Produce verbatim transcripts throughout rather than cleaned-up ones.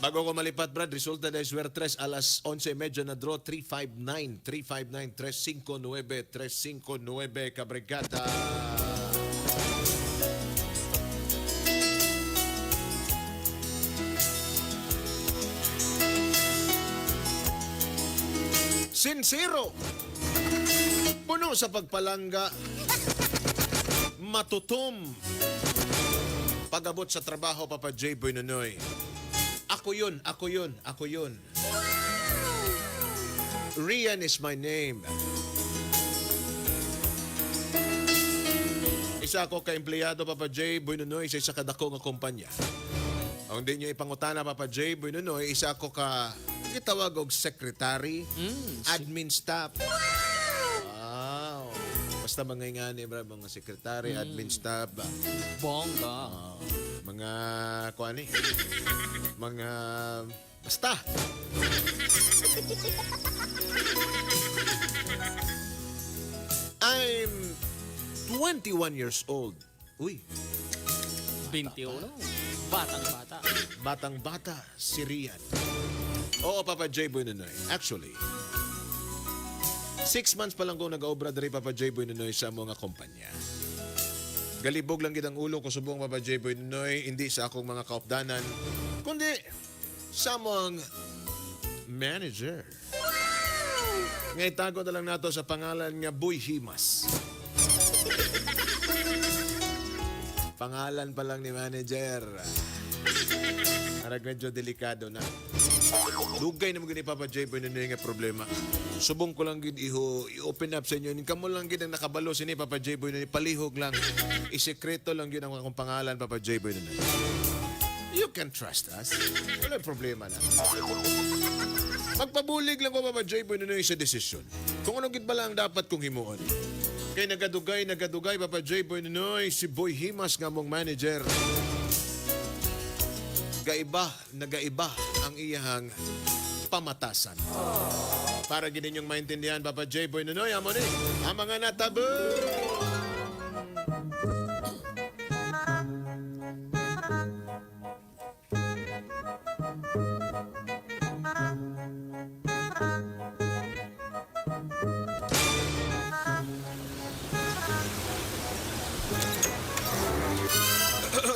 Bago ko malipat, Brad, resulta na swerte alas onse y media na draw, three five nine, three five nine, tres cinco nuebe, tres cinco nuebe, kabrigada. Sincero. Puno sa pagpalangga. Matutom. Pag-abot sa trabaho, Papa J Boy Nonoy. Ako yun, ako yun, ako yun. Rian is my name. Isa ako ka empleyado, Papa J Boy Nonoy, sa isa ka dako nga kumpanya. Ang di nyo ipangutana, Papa J Boy Nonoy, isa ako ka gitawag og secretary, Mm, si- admin staff. Wow. Basta mga ingani, bra, mga secretary, Mm. admin staff, ah, Bongga. ah, mga, kuan ni, mga, basta. I'm twenty-one years old. Uy. Twenty-one. Batang-bata. Batang-bata si Rian. Oo, Papa J Boy Nonoy. Actually, six months pa lang ko nag-obra diri, Papa J Boy Nonoy, sa mga kumpanya. Galibog lang gid ang ulo ko subong, Papa J Boy Nonoy, hindi sa akong mga kaupdanan, kundi sa among manager. Nga itago na lang nato sa pangalan nga Boy Himas. Pangalan pa lang ni manager. Arag medyo delikado na. Dugay naman gini, Papa J Boy Nonoy, nga problema. Subong ko lang gid iho, i-open up sa inyo. Kamo lang gid ang nakabalo sini, Papa J Boy Nonoy. Palihog lang. Isekreto lang yun ang akong pangalan, Papa J Boy Nonoy. You can trust us. Wala problema na. Magpabulig lang ko, Papa J Boy Nonoy, sa desisyon. Kung ano gid bala ang dapat kong himuon. Kay nagadugay, nagadugay, Papa J Boy Nonoy, si Boy Himas nga among manager. Gaiba, nagaiba ang iyahang pamatasan. Para gid ninyong maintindihan, Papa J Boy Nonoy, amo ni ang mga natabo.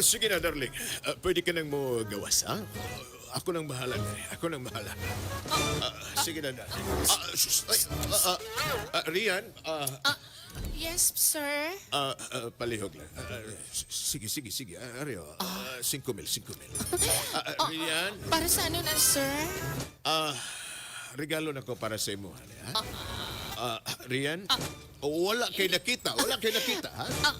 Sige na, darling. Ah, pwede ka nang mo gawas, ha? Ako nang bahala, dali. Ako nang bahala. Ah, sige na, darling. Ah, sus, ay, ah, ah, ah, Rian, ah, Ah, yes, sir. Ah, ah, palihog lang. Ah, ah, s-, sige, sige, sige. Ah, Ario, ah, singko mil, singko mil. Ah, ah, Ah, Rian? Para sa ano na, sir? Ah, regalo na ko para sa imo, ha? Ah, Rian? Ah. Wala kay nakita, wala kay nakita, ha? Ah,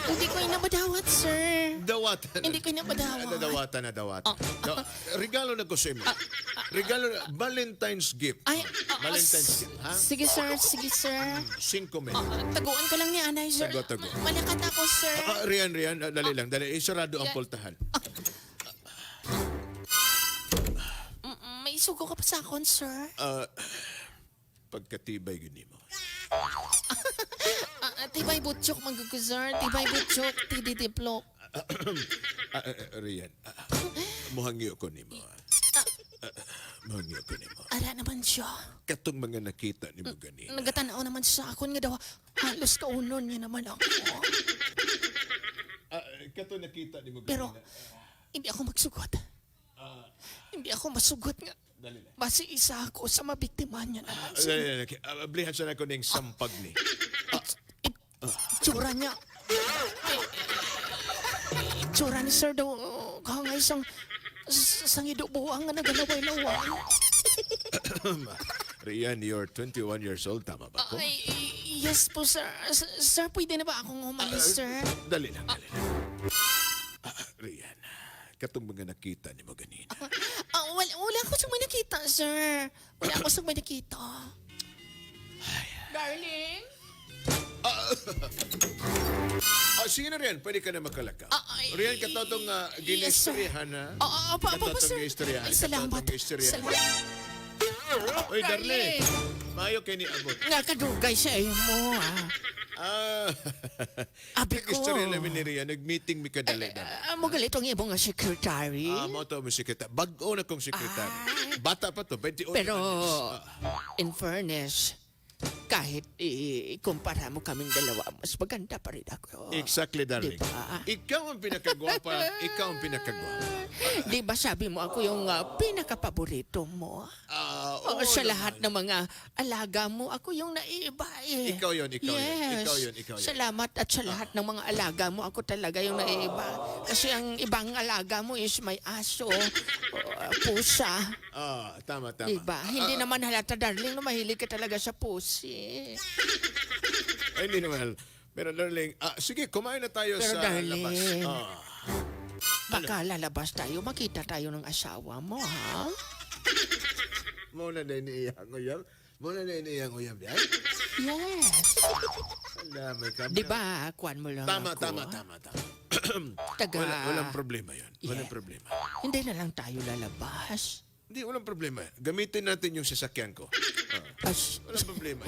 hindi ko na madawat, sir. Dawatan. Hindi ko na madawat. Nadawatan, nadawatan. Ah. Da-, regalo na ko sa imo. Ah, ah, Regalo na, Valentine's gift. Ay, ah, Valentine's s-, gift, ha? Sige, sir. Sige, sir. Singko mil. Ah, taguan ko lang ni anay, sir. Tago, tago. Malakat ako, sir. Ah, Rian, Rian, ah, dali Ah. lang, dali. Isarado ang Rian. pultahan. Ah. Mm, may sugo ka pa sa akon, sir? Ah, pagkatibay gyud nimo. Ah, ah, tibay butchok, man gud ko, sir. Tibay butchok, tiditiplok. Ah, ah, ah, Rian, ah, mohangyo ko nimo, ah. Ah, mohangyo ko nimo. Ara naman siya. Katong mga nakita nimo ganina. Nagatan-aw naman sa akon nga daw, halos kaunon niya naman ako. Ah, katong nakita nimo Pero, ganina. Hindi ako magsugot. Ah. Hindi ako masugot nga Dali na. Basi isa ako sa mabiktima niya naman. Ah, dali, dali, okay. Ah, ablihan sa nako ning sampag ni. It-, it-, itsura niya. Itsura ni sir daw, uh, kahangay sang, s-, sang ido buang nga nagalaway-laway. Rian, you're twenty-one years old, tama ba ko? Ay, yes po, sir. S-, sir, pwede na ba akong umalis, Ah, sir? Dali lang, dali lang. Ah, Rian, katong mga nakita nimo ganina. Ah, wal-, wala ko sa may nakita, sir. Wala ko sa may nakita. Darling? Ah, ah, sige na, Rian. Pwede ka na makalakaw. Ah, ay, Rian, katong, ah, yes, sir. Ginaistoryahan, ha? Oo, opo, opo, Katong sir. Ginaistoryahan. Ay, salamat. Katong ginaistoryahan. Salamat. Oy, darling. Darling. Maayo kay niabot. Nga kadugay sa imo, ah. Ah, Abi ko. Nag-istorya lang mi ni Rian, nag-meeting mi kadali Ay, na. Ah, mo gali tong imo nga secretary? Ah, mo to mo sekretary. Bag-o na kong sekretary. Ay. Bata pa to, twenty-eight Pero, anyos. Ah. In fairness, kahit i-, ikumpara mo kaming dalawa, mas maganda pa rin ako. Exactly, darling. Di ba? Ikaw ang pinakagwapa, ikaw ang pinakagwapa. Di ba sabi mo ako yung, ah, pinakapaborito mo? Ah, Oo, oo sa lahat naman. Ng mga alaga mo, ako yung naiiba eh. Ikaw yun, ikaw yun, Yes. ikaw yun, ikaw yun. Salamat at sa lahat ng mga alaga mo, ako talaga yung naiiba. Kasi ang ibang alaga mo is may aso, uh, pusa. Ah, tama, tama. Diba? Hindi Ah. naman halata, darling, na mahilig ka talaga sa pusi. Ay, hindi naman. Pero, darling, ah, sige, kumain na tayo Pero, sa darling, labas. Ah. Baka Ano? lalabas tayo, makita tayo ng asawa mo, ha? Mao na din iyang uyab. Mao na din iyang uyab, yan? Yes. Ala, may kabra. Di ba, kuwan mo lang Tama, ako, tama, ha? tama, tama. Taga Wala, walang problema yun. Walang Yeah. problema. Hindi na lang tayo lalabas. Hindi, walang problema. Gamitin natin yung sasakyan ko. Ah, As- walang problema.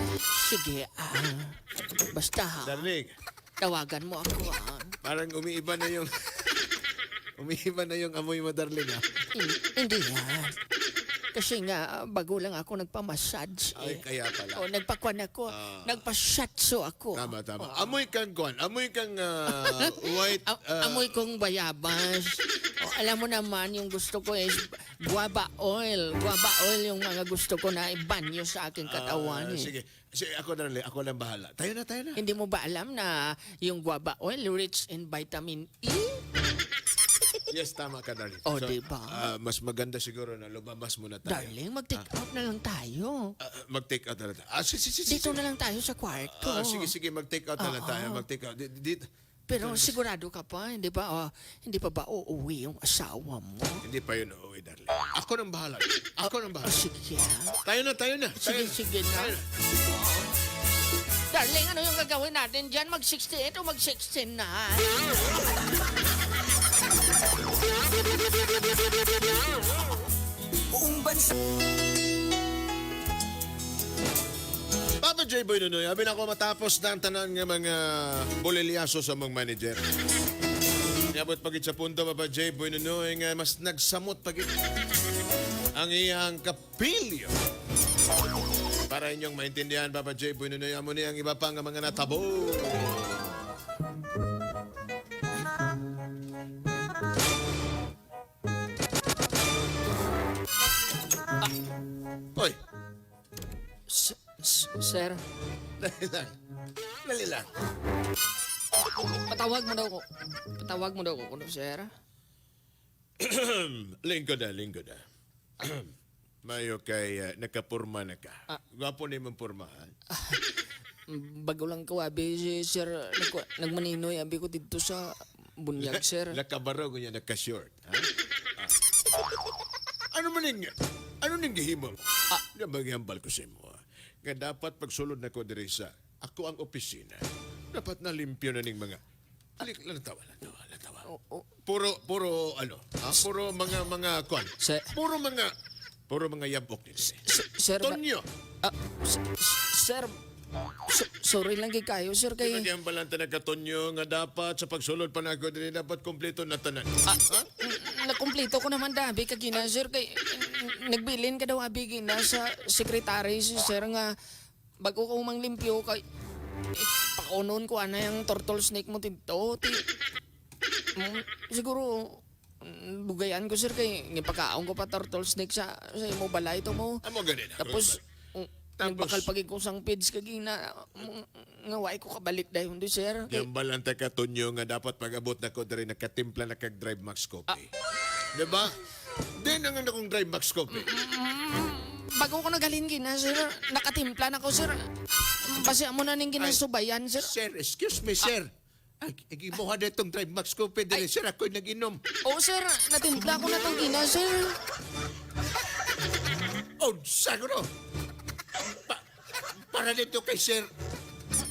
Sige, ah, basta ha, Darling, tawagan mo ako, ah. parang umiiba na yung, umiiba na yung amoy mo, darling, ah. Hin-, hindi yan. Kasi nga, bago lang ako nagpamassage, Ay, eh. kaya pala. O, nagpakuan ako. Ah. Nagpa-shiatsu ako. Tama, tama. Oo. Amoy kang kuan, amoy kang, ah, white, Am-, ah, amoy kong bayabas. O, alam mo naman, yung gusto ko is guava oil. Guava oil yung mga gusto ko na ibanyo sa aking katawan, Ah, eh. sige. Sige, ako na lang, ako lang bahala. Tayo na, tayo na. Hindi mo ba alam na yung guava oil rich in vitamin E? Yes, tama ka, darling. Oh, So, di ba? ah, mas maganda siguro na lumabas muna tayo. Darling, mag-take Ah. out na lang tayo. Ah, mag-take out na lang tayo. Ah, si-, si-, si-, Dito sige. na lang tayo sa kwarto. Ah, sige, sige, mag-take out na lang Oo. tayo. Mag-take out. Di-, di-, Pero Ano? sigurado ka pa, hindi ba, ah, hindi pa ba uuwi yung asawa mo? Hindi pa yun uuwi, darling. Ako nang bahala. Ako nang Oh, bahala. sige, ah. Tayo na, tayo na. Sige, Tayo na. sige na. Tayo na. Darling, ano yung gagawin natin dyan? Mag sixty-eight o mag sixty-nine? Buong bansa. Papa J Boy Nonoy, abi nako matapos na ang tanan nga mga bulilyaso sa mong manager. Niabot pa gid sa punto, Papa J Boy Nonoy, nga mas nagsamot pa gid ang iyang kapilyo. Para inyong maintindihan, Papa J Boy Nonoy, amo ni ang iba pa nga mga natabo. Hoy! S-, s-, sir. Dali lang. Dali lang. Patawag mo daw ko. Patawag mo daw ko, kuno, sir. Lingkod na, lingkod na. Mayo kay, ah, nakapurma na ka. Ah. Gwapo na imong purma, ha? Bago lang ko, abi, si sir, nagku-, nagmaninoy, abi ko dito sa bunyag, sir. Nakabarog niya, naka-short, ha? Ah. Ano man ning, ano ning gihimo mo? Ah. Nga ba gihambal ko sa imo, ha? Nga dapat pagsulod na ko diri sa ako ang opisina. Dapat na limpyo na ning mga Alik, lantawa, lantawa, lantawa. O, o. Puro, puro, ano, ha? Puro mga, mga, kwan. Sir. Puro mga, puro mga yabok ni sir. S-, sir, ma-, Tonyo! Ah, s-, s-, sir, s-, sorry lang kay kayo, sir, kay Di ba di ang balanta nagkatonyo nga dapat sa pagsulod pa nako diri dapat kompleto na tanan? Ah, Ha? n-, nakumpleto ko naman dabi kagina, sir, kay n-, nagbilin ka daw abi gina sa secretary, si sir, nga Bago ko manglimpyo kay, eh, pakunon ko anay ang turtle snake mo dito. Ti-, mm, siguro, mm, dugayan ko, sir, kay gipakaon ko pa turtle snake sa, sa imo balay to mo. Amo gani na, Tapos, Kuya Bal. mm, Tapos nagbakal pag ko sang pids kagina, mm, nga wa ko kabalik dayon di, sir. Kay Gambal ang taga Tonyo nga dapat pag-abot na ko diri nakatimpla na kag Drive Max Coffee. Ah. Di ba? Di na nga akong Drive Max Coffee. Mm, bago ko naghalin gina, sir. Nakatimpla na ko, sir. Basi amo na ning Ay, ginasubayan, sir. Sir, excuse me, Ah. sir. Ag-, ag-imuha na itong Drive Max Coffee dili, Ay. sir. Ako'y nag-inom. Oh, sir. Natimpla ko na tong gina, sir. Oh, sagro. Pa-, para dito kay sir.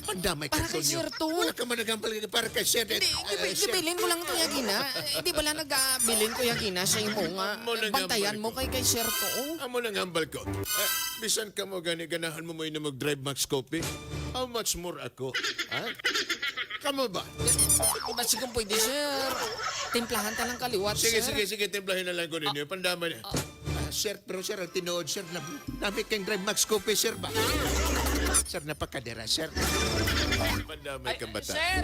Pandamay ka, Para kay Tonyo. Sir to. Wala ka man naghambal nga para kay Sir. Hindi, Ah, gibi-, Sir. Gibilin ko lang to, Yagina. Eh, di bala nagabilin ko, Yagina, sa imo nga Amo nang bantayan hambal mo ko. Kay, kay Sir to? Amo nang hambal ko. Eh, bisan ka mo gani, ganahan mo mo inom og Drive Max Coffee? How much more ako? Ha? Kamo ba? Basi kung pwede, sir. Timplahan ta lang kaliwat, Sige, sir. sige, sige, timplahin na lang ko ninyo. Pandamay na. Ah, sir, pero sir, ang tinuod, sir, nab-, nami kang Drive Max Coffee, sir, ba? Sir, napakadera, sir. Pandamay Ay, kang bata. sir!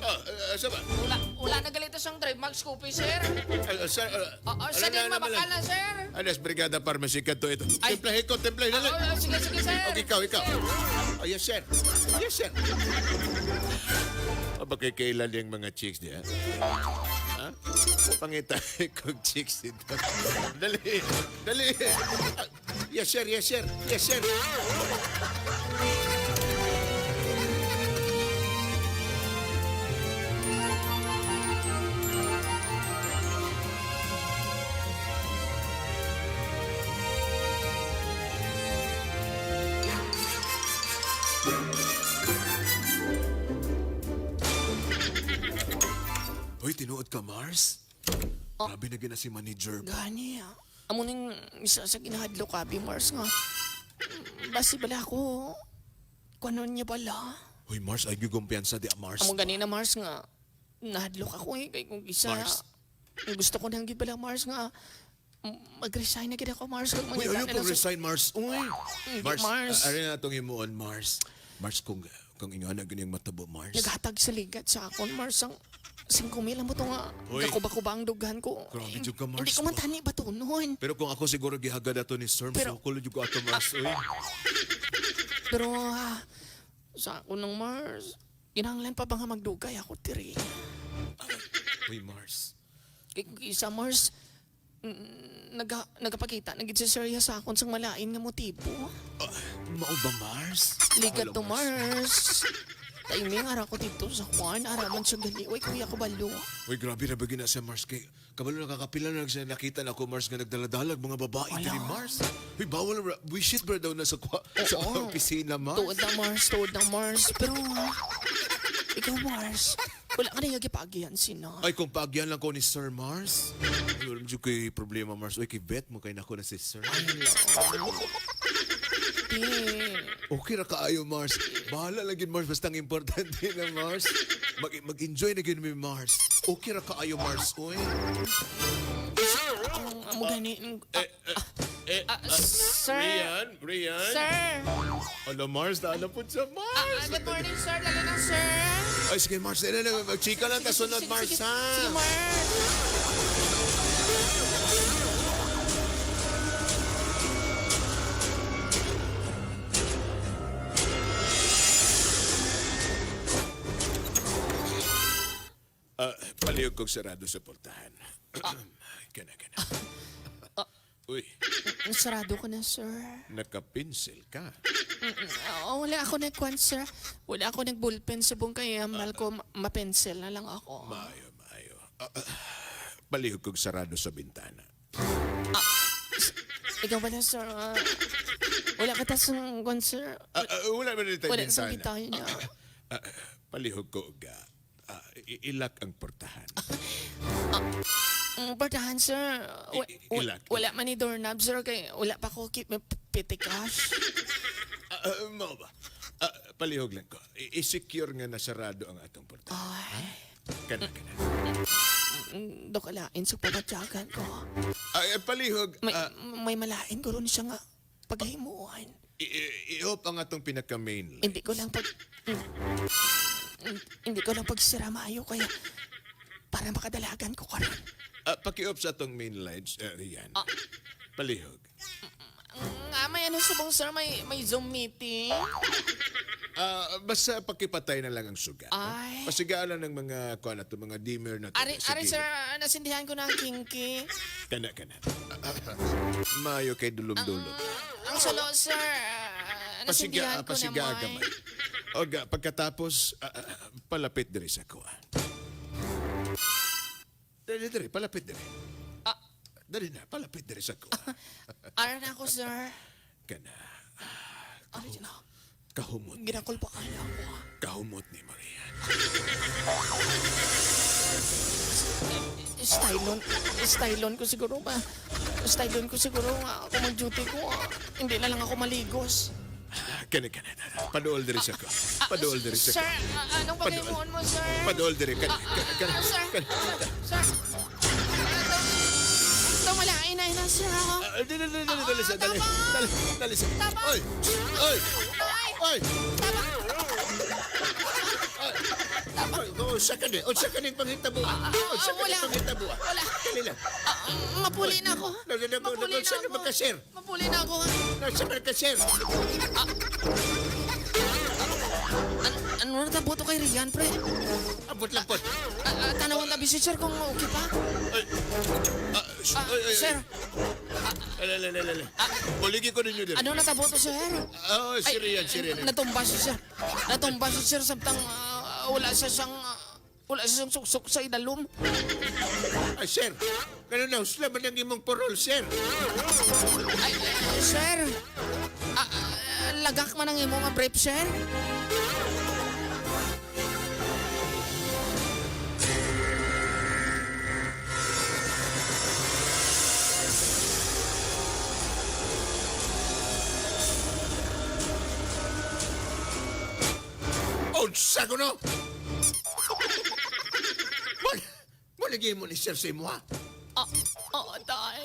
Ah, ah, asa ba? Wala, wala na galito sang Drive Max Coffee, sir. Ah, ah, sir, ah, Ah, ah, ano sa na di naman mabakal lang? na, sir. Alas Brigada Pharmacy, kadto ito. Ay. Timplahin ko, timplahin na lang. Ah, ah, sige, sige, sir. Okay, ikaw, ikaw. Sir. Oh, yes, sir. Yes, sir. Aba, kay kaila niyang mga chicks niya? Ha? Pangita kong chicks dito. Dali, dali. Yes, sir, yes, sir. Yes, sir. Hoy, tinuod ka, Mars? Oh. Grabe na gina si manager. Gani, ah. Amo ning isa sa ginahadlok, abi, Mars, nga, mm, basi bala ako, kuwanon niya bala. Hoy, Mars, ay gyud kumpiyansa di, Mars. Amo gani na, Mars, nga nahadlok ako, eh, kay kung isa, Mars. Gusto ko nang gid bala, Mars, nga, mm, mag-resign na gid ako, Mars, kag Uy, mangita ayaw na sa pag-resign, Mars. Uy. Hindi, Mars, Mars. A-, ari na atong himuon, Mars. Mars, kung, kung ingana gani ang matabo, Mars. Naghatag sa ligat sa akon, Mars, ang singko mil, amo to nga Hoy. gakuba-kuba ang dughan ko. Grabe Eh, jud ka, Mars, hindi ko man ba? tani batunon. Pero kung ako siguro gihagad ato ni Sir, Pero masukol jud ko ato, Mars, uy. Pero, ah, sa akon lang, Mars, kinahanglan pa ba nga magdugay ako diri? Uy, Mars. Kay kung isa, Mars, Mm, naga-, nagapakita na gid si Sir ya sa akon sang malain nga motibo. Ah, mao ba, Mars? Ligat Hello, to, Mars. Mars. Timing, ara ko dito sa kwan, ara man siya gali. Uy, kuya ko balo. Uy, grabe ra ba gina siya, Mars? Kay, kabalo, nakakapila na lang siya nakita na ako, Mars, nga nagdaladalag mga babae Ala. diri, Mars. Uy, bawal ra. Buwisit ba daw na sa kwa-, sa Oo. opisina, Mars? Tuod na, Mars. Tuod na, Mars. Pero, ikaw, Mars, wala ka na yung gipaagihan, Sina. Ay, kung paagyan lang ko ni Sir Mars. Ay, wala mo kay problema, Mars. Uy, kay bet mo kay nako na si Sir. Ay, no. Di. Okay ra kaayo, Mars. Bahala lang gid, Mars. Basta ang importante na, Mars. Mag-, mag-enjoy na gid mi, Mars. Okay ra kaayo, Mars. Uy. Ang amo gani, ang, Eh, eh, eh, Ah, ah, sir. Rian, Rian. Sir. Hello, Mars. Daan na po sa Mars. Ah, ah, good morning, sir. Lalo na, sir. Ay, sige, Mars. Dali na, magchika lang. Sige, Tas sunod, sige, Mars, sige. Ha? Sige, Mars. Ah, palihog kog sarado sa pultahan. Ah. Kana, kana. Ah. Uy. Sarado ko na, sir. Nakapinsel ka. Mm, ah, wala ako nagkuan, sir. Wala ako nagbulpen, subong kay, ah, mahal ko, ma-, mapinsel na lang ako. Maayo, maayo. Ah, ah, palihog kog sarado sa bintana. Ah, s-, ikaw ba na, sir? Ah, wala ka ta sa kuan, sir. Ah, ah, wala ba dito Wala sa bintana? Bintana. Ah, ah, palihog ko, uga. Ah, i-, ilak ang portahan. Ah, ang portahan, sir, wa-, I-, i-, wa-, ilak. Wala man ni doorknob, sir, kay wala pa ko ki-, may p-, petty cash. Ah, ah, mao ba? Ah, palihog lang ko. I-, i-secure nga nasarado ang atong portahan. Ay. Ha? Kana, kana. Mm, do kalain sa pabatyagan ko. Ay, palihog, May, ah, may malain ko ron siya nga paghimuan. I-, i-, i-off ang atong pinaka-main lights. Hindi ko lang pag-, mm, mm, hindi ko lang pagsira maayo kaya para makadalagan ko karon. Ah, paki-off sa atong main lights, eh, Rian. Ah. Palihog. Nga, may ano subong, sir? May, may Zoom meeting? Ah, basta pakipatay na lang ang suga. Ay. Pasigaan lang ng mga, kuwan na to, mga dimmer na to. Ari, Sige. ari, sir, ah, nasindihan ko na ang kinky. Kana, kana. Maayo kay dulom-dulom. Ang, ang sulo, sir, ah, Pasiga-, nasindihan ah, ko pasiga naman. gamay. Og, ah, pagkatapos, ah, ah, palapit diri sa kuan. Dali, dali, palapit dali. Ah. Dali na, palapit dali sa kuha. Ara na ako, sir. Kana. Ari na. Kahumot. Ginakol pa kaya ako. Kahumot ni Maria. Stylon, stylon ko siguro ba? Stylon ko siguro nga ako mag-duty ko, ah. Hindi na lang ako maligos. Ah, kani, kani, kani. Paduol diri sa ko. Ah, Paduol diri sa sir, ko. Ah, anong Paduol. Paghimuon mo, sir? Paduol diri. Kani, Ah, kani, kani, ah, sir, kani. Sir, sir. Ito, malain na, ina, sir, ah. Ah, dali, dali, dali, dali, sir. Dali, Tama. Dali, dali, sir. Tama. Oy! Oy! Ay! Oy! Tama. Oy! Oy! Unsa ka ni? Unsa ka ni panghitabo? Ah, ah, Unsa ka ni wala. Panghitabo? Wala. Dali lang. Ah, mapuli na ako. Dali, dali, dali, Mapuli dali. na Saan ako. Ba ka, sir? Mapuli na ako, ha? Nasa ka, sir? Ah. An-, ano na tabuto kay Rian, pre? Abot lang po. Ah, ah, tanawan tabi si sir kung okay pa. Ay. Ah, s-, Ah, ay, ay, sir. ay. Ala, ala, ala, ala. Ah. Buligi ko ninyo diri. Ano na tabuto, sir? Ah, si Ay, Rian, si Rian. natumba si sir. Natumba si sir, sabtang, ah, wala siya sang, ah, Wala siyang suksok sa idalom. Ay, sir, kano na husla man ang imong purol, sir? Ay, eh, sir. Ah, ah, lagak man ang imo nga brief, sir. Unsa kuno? Mo, mo lagi mo ni sir sa imo, ha? Ah, ah, tay.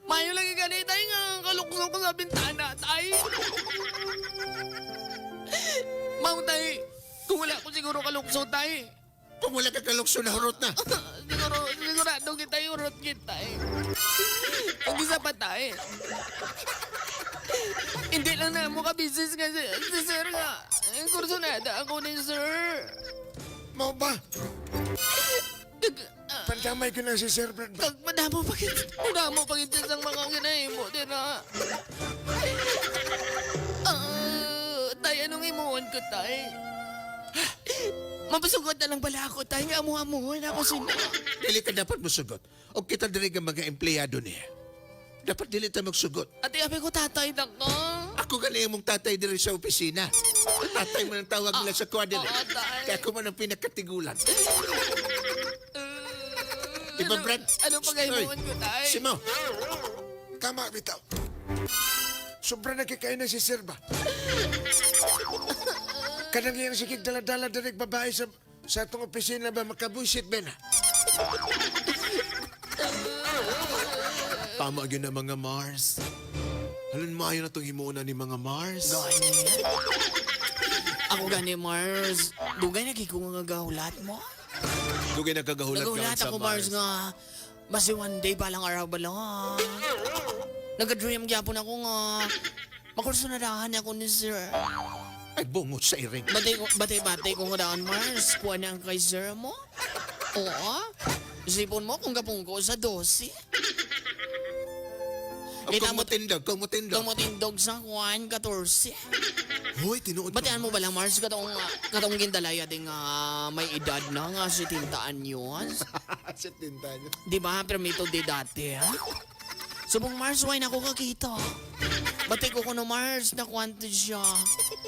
Mayo lagi gani, tay, nga kalukso ko sa bintana, tay. Mao, tay, kung wala ko siguro kalukso, tay. Kung wala ka kalukso, nahurot na. Siguro, sigurado kita, hurot kita, eh. Ang isa pa, tay. Hindi lang na mo kabisis nga si, si sir nga. Ang kursunada ako ni sir. Mao ba? Kag, ah, Pandamay ko na si Sir Brad ba? Kag madamo pa gid, madamo pa gid sang mga ginahimo dira. Ah, tay, anong himuon ko, tay? Mapasugot na lang bala ako, tay, nga amo-amuhon ako sila. Dili ka dapat mosugot. Og kita diri nga mga empleyado niya. Dapat dili ta magsugot. Ate, abi ko tatay na ka. Ako gani imong tatay diri sa opisina. Tatay man ang tawag nila sa kuha diri. Oo, tay. Kaya ako man ang pinakatigulang. Uh, Di ba, ano, Brad? Ano pagkahimuon Oy, ko, tay? Simo. Tama, bitaw. Sobra na kay kayo na si Sir ba? Kanang iyang sige dala-dala diri babae sa Sa atong opisina ba, makabuisit ba na? Tama gyud na, mga Mars. Halin, maayo na tong himuon ni mga Mars. Gani. Ako gani, Mars. Dugay na gid ko nga gahulat mo. Dugay na kagahulat ka Nagahulat sa ako, Mars, Mars. nga basi one day, balang araw ba lang. Nag-dream gyapon ako nga Makursunadahan ako ni sir. Ay, bungot sa iring. Bati ko, bati, bati ko nga daan, Mars. Kuha na ang kay sir mo. Oo. Sipon mo kung gapungko sa dose. O, Kita kung mo, mutindog, kung mutindog. Kung mutindog sa kuan, katorse. Hoy, tinuod pa, Batian mo ba Mars. lang, Mars, katong, katong gindalaya ding, ah, may edad na nga setenta anyos? Setenta anyos. Di ba, permito di dati, ha? Subong Mars, way na ko kakita. Bati ko kuno Mars, nakuan to siya.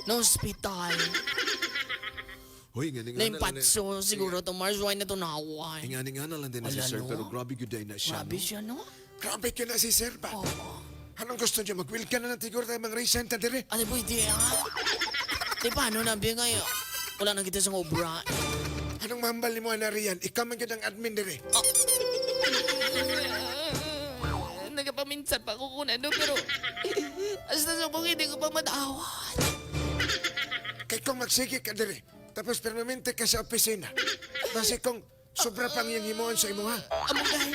Na hospital. Hoy, nga ning ana lang ni- Naimpatso siguro to Mars, way na to nahawan. Nga ning ana lang din na si Ala, sir, no? Pero grabe gyud day na siya, Grabe no? siya, no? Grabe ka na si sir ba? Oo. Anong gusto niya? Mag-welcome na lang siguro tayo, mang resign ta dire. Ano pwede, ah? Di paano na, Bing, ay, wala na kita sa obra. Anong mahambal ni mo, Ana Rian? Ikaw man gyud ang admin dire. Ah. Nagapaminsan pa ako kung ano, pero hasta sa kung hindi ko pa matawad. Kay kung magsige ka dire, tapos permanente ka sa opisina, basi kung sobra pang iyang himuon sa imo, ha? Amo gani.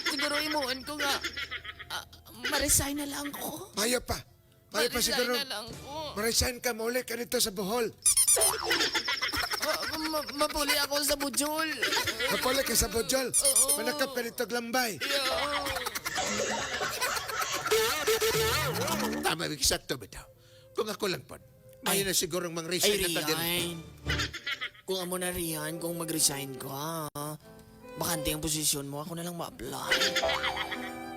Siguro himuon ko nga, ah, ma-resign na lang ko. Maayo pa. Maayo pa Ma-resign siguro. na lang ko. Ma-resign ka, mauli ka dito sa Bohol. Ah, ma-, mapuli ako sa Bujol. Mapuli ka sa Bujol. Oo. Manakop ka dito, Glambay. Yeah. Tama, eksakto bitaw. Kung ako lang pod, maayo Ay. na siguro ang mang resign Ay, na ta diri. Rian. Kung amo na, Rian, kung mag-resign ka, bakante ang posisyon mo, ako na lang ma-apply.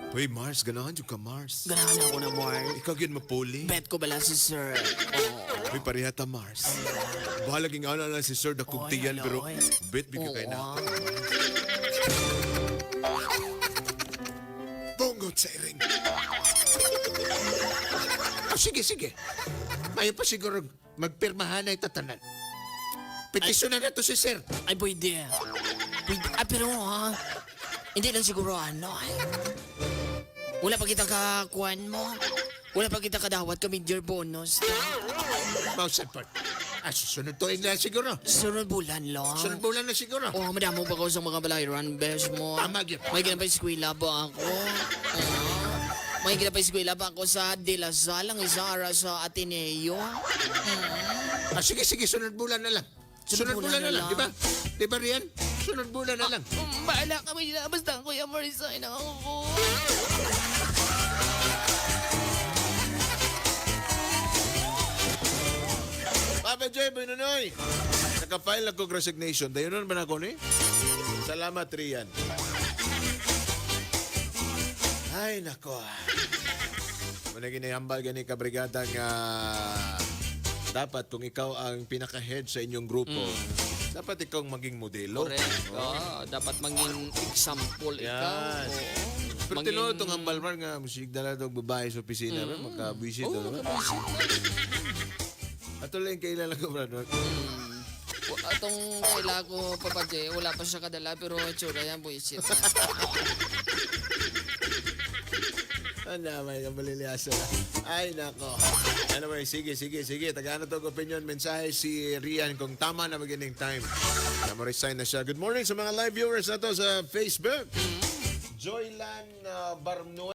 Hoy, Mars, ganahan jud ka, Mars. Ganahan ako na, Mars. Ikaw gyud mapuli. Bet ko bala si Sir. Oo. Hoy, pareha ta, Mars. Bahala, ing-ana lang si Sir, dakog Oy, tiyan, hala, pero oy. Bet mi ka Oo, kay na ah. Ako. Bungot sa iring. O, sige, sige. Mayo pa siguro magpirmahanay ta tanan. Petisyonan na to si Sir. Ay, pwede. Pwede. Ah, pero, ha? Hindi lang siguro, ano, ay. Wala pa kita ka, kuwan mo. Wala pa kita kadawat ka mid-year bonus. Mao sad, Pat. Ah, susunod tuig na siguro. Sunod bulan, lo. Sunod bulan na siguro. Oh, madamo pa ko sa mga balayran, besh mo. Tama gyud. May ginapay eskwela ba ako? Oh. May ginapay eskwela ba ako sa De La Salle, ang isa ara sa Ateneo? Mm. Ah, sige, sige, sunod bulan na lang. Sunod Sunod bulan bulan na na lang, lang. Di ba? Di ba, Rian? Sunod bulan na lang. Mm, bahala ka, may na. Basta, Kuya, ma-resign ako. Papa Joy, Boy Nonoy, naka-file na kog resignation. Dayonon ba na ako ni? Salamat, Rian. Ay, nako. Muna ginihambal gani kabrigada nga dapat kung ikaw ang pinaka-head sa inyong grupo, Mm. dapat ikaw ang maging modelo. Correct. No? Oo, dapat maging example ikaw. Yan. Oo. Pero Maging tinuod tong hambal, Mar, nga musigdala tong babae sa opisina, Mm. ba? Magkabuisit, Oo, ano ba? Magkabuisit. Ato lang kaila lang ko, brad. Mm. Wa-, atong kaila ko, Papa J, wala pa siya kadala, pero itsura yan, buisit. Ano, may kamaliliasa. Ay, nako. Anyway, sige, sige, sige. Tagaan na to opinion, mensahe si Rian kung tama na ba ganing time. Na mo-resign na siya. Good morning sa mga live viewers nato sa Facebook. Joylan, ah, Barnoy.